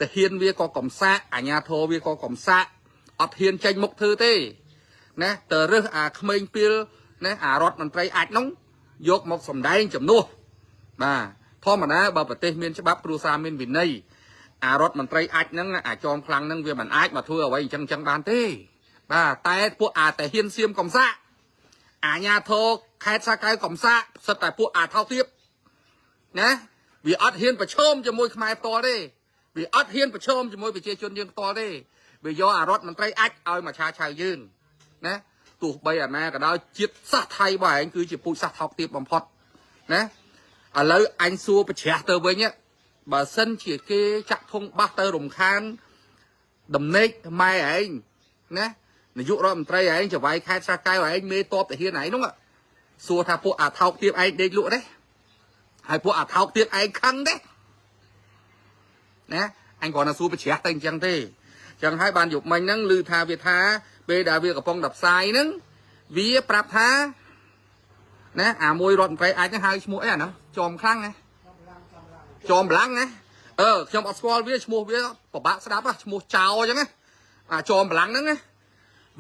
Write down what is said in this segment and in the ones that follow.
តាហ៊ានវាក៏កំសាកអាញាធរវាក៏កំសាកអត់ហ៊ានចេញមុខធ្វើទេណាទៅរើសអាក្មេងពីលណាអារដ្ឋមន្ត្រីអាចនោះយកមកសម្ដែងជំនួសបាទធម្មតាបើប្រទេសមានច្បាប់គ្រួសារមានវិន័យអារដ្ឋមន្ត្រីអាចហ្នឹងអាចចោមខ្លាំងហ្នឹងវាមិនអាចមកធ្វើអ្វីអញ្ចឹងអញ្ចឹងបានទេបាទតែពួកអាតាហ៊ានសៀមកំសាកអាញាធរខេត្តសាកែវកំសាកសិតតែពួកអាថោកទៀតណាវាអត់ហ៊ានប្រឈមជាមួយខ្មែរផ្ទាល់ទេវាអត់ហ៊ានប្រឈមជាមួយប្រជាជនយើងផ្ទាល់ទេវាយកអារដ្ឋមន្ត្រីអាចឲ្យមកឆាឆៅយើងណាទោះបីអាណាក៏ដោយជាតិសាសន៍ថៃរបស់ឯងគឺជាពូជសាសន៍ថោកទាបបំផុតណាឥឡូវអញសួរប្រជ្រះទៅវិញបើសិនជាគេចាក់ធុងបាសទៅរំខានដំណេកម៉ែឯងណានាយករដ្ឋមន្ត្រីឯងចវាយខេត្តសាកែវឯងមេតបទាហានឯងនោះសួរថាពួកអាថោកទាបឯងដេកលក់ទេហើយពួកអាថោកទៀតឯងខឹងទេណាអញគ្រាន់តែសួរប្រជ្រះទៅអញ្ចឹងទេអញ្ចឹងហើយបានយប់មិញហ្នឹងឮថាវាថាពេលដែលវាកំពុងតែផ្សាយហ្នឹងវាប្រាប់ថាណាអាមួយរដ្ឋមន្ត្រីអាចហ្នឹងហៅឈ្មោះអីអាហ្នឹងចោមខ្លាំងណាចោមកម្លាំងណាអឺខ្ញុំអត់ស្គាល់វាឈ្មោះវាពិបាកស្ដាប់ឈ្មោះចោអញ្ចឹងណាអាចោមកម្លាំងហ្នឹងណា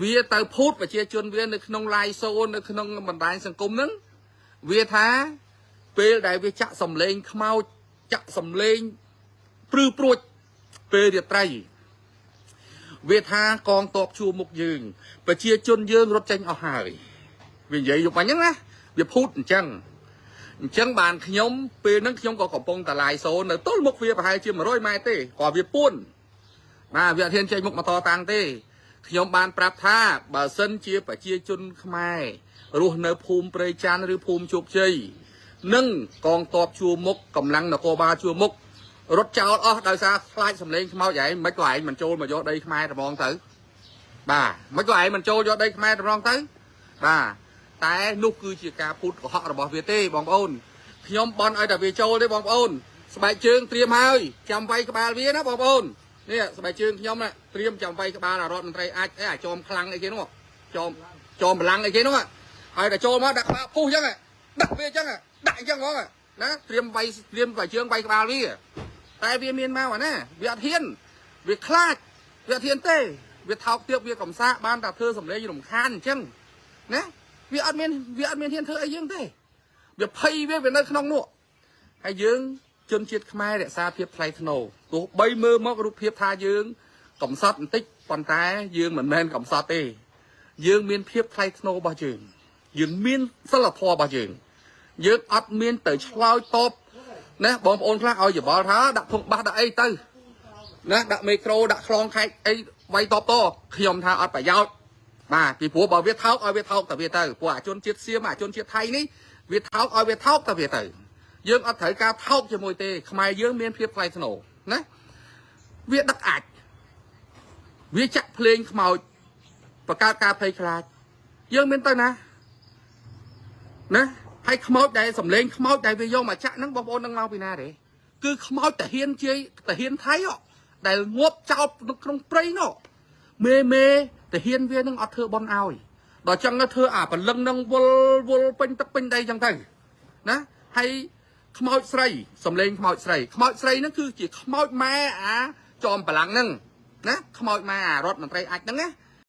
វាទៅភូតប្រជាជនវានៅក្នុង live show នៅក្នុងបណ្ដាញសង្គមហ្នឹងវាថាពេលដែលវាចាក់សំឡេងខ្មោចចាក់សំឡេងព្រឺព្រួចពេលរាត្រីវាថាកងតបជួមុខយើងប្រជាជនយើងរត់ចេញអស់ហើយវានិយាយយកបាញ់ហ្នឹងណាវាភូតអញ្ចឹងអញ្ចឹងបានខ្ញុំពេលហ្នឹងខ្ញុំក៏កំពុងតឡាយសូនៅទល់មុខវាប្រហែលជា100ម៉ែត្រទេក៏វាពួនបាទវាអត់ហ៊ានចេញមុខមកតតាំងទេខ្ញុំបានប្រាប់ថាបើសិនជាប្រជាជនខ្មែររស់នៅភូមិព្រៃច័ន្ទឬភូមិជោគជ័យនិងកងទ័ពជួរមុខកម្លាំងនគរបាលជួរមុខរត់ចោលអស់ដោយសារខ្លាចសម្លេងខ្មោចឯងមិនក៏ឯងមិនចូលមកយកដីខ្មែរត្មងទៅបាទមិនក៏ឯងមិនចូលយកដីខ្មែរត្មងទៅបាទតែនោះគឺជាការពុតកុហករបស់វាទេបងប្អូនខ្ញុំបន់ឲ្យតែវាចូលទេបងប្អូនស្បែកជើងត្រៀមហើយចាំវាយក្បាលវាណាបងប្អូននេះស្បែកជើងខ្ញុំណាត្រៀមចាំវាយក្បាលអារដ្ឋមន្ត្រីអាចអីអាចោមខ្លាំងអីគេនោះចោមចោមកម្លាំងអីគេនោះហើយតែចូលមកដាក់ក្បាលពុះអញ្ចឹងដាក់វាអញ្ចឹងដាក់អញ្ចឹងហ្មងណាត្រៀមវាយត្រៀមស្បែកជើងវាយក្បាលវាតែវាមានមកអាណាវាអត់ហ៊ានវាខ្លាចវាអត់ហ៊ានទេវាថោកទាបវាកំសាកបានតែធ្វើសម្លេងរំខានអញ្ចឹងណាវាអត់មានវាអត់មានហ៊ានធ្វើអីយើងទេវាភ័យវាវានៅក្នុងនោះហើយយើងជនជាតិខ្មែររក្សាភាពថ្លៃថ្នូរទោះបីមើលមករូបភាពថាយើងកំសត់បន្តិចប៉ុន្តែយើងមិនមែនកំសត់ទេយើងមានភាពថ្លៃថ្នូររបស់យើងយើងមានសិលធម៌របស់យើងយើងអត់មានទៅឆ្លើយតបណាបងប្អូនខ្លះឲ្យយោបល់ថាដាក់ធុងបាសដាក់អីទៅណាដាក់មីក្រូដាក់ខ្លងខែកអីវាយតបតខ្ញុំថាអត់ប្រយោជន៍បាទពីព្រោះបើវាថោកឲ្យវាថោកតែវាទៅព្រោះអាជនជាតិសៀមអាជនជាតិថៃនេះវាថោកឲ្យវាថោកតែវាទៅយើងអត់ត្រូវការថោកជាមួយទេខ្មែរយើងមានភាពថ្លៃថ្នូរណាវាដឹកអាចវាចាក់ភ្លេងខ្មោចបង្កើតការភ័យខ្លាចយើងមានទៅណាណាហើយខ្មោចដែលសំលេងខ្មោចដែលវាយកមកចាក់ហ្នឹងបងប្អូននឹងមកពីណាទេគឺខ្មោចតាហ៊ានជាយតាហ៊ានថៃហ៎ដែលងាប់ចោលនៅក្នុងព្រៃនោះមេមេតាហ៊ានវានឹងអត់ធ្វើបន់ឲ្យដល់ចឹងទៅធ្វើអាព្រលឹងនឹងវល់វល់ពេញទឹកពេញដីចឹងទៅណាហើយខ្មោចស្រីសំលេងខ្មោចស្រីខ្មោចស្រីហ្នឹងគឺជាខ្មោចម៉ែអាចอมបលាំងហ្នឹងណាខ្មោចម៉ែអារដ្ឋមន្ត្រីអាចហ្នឹងណា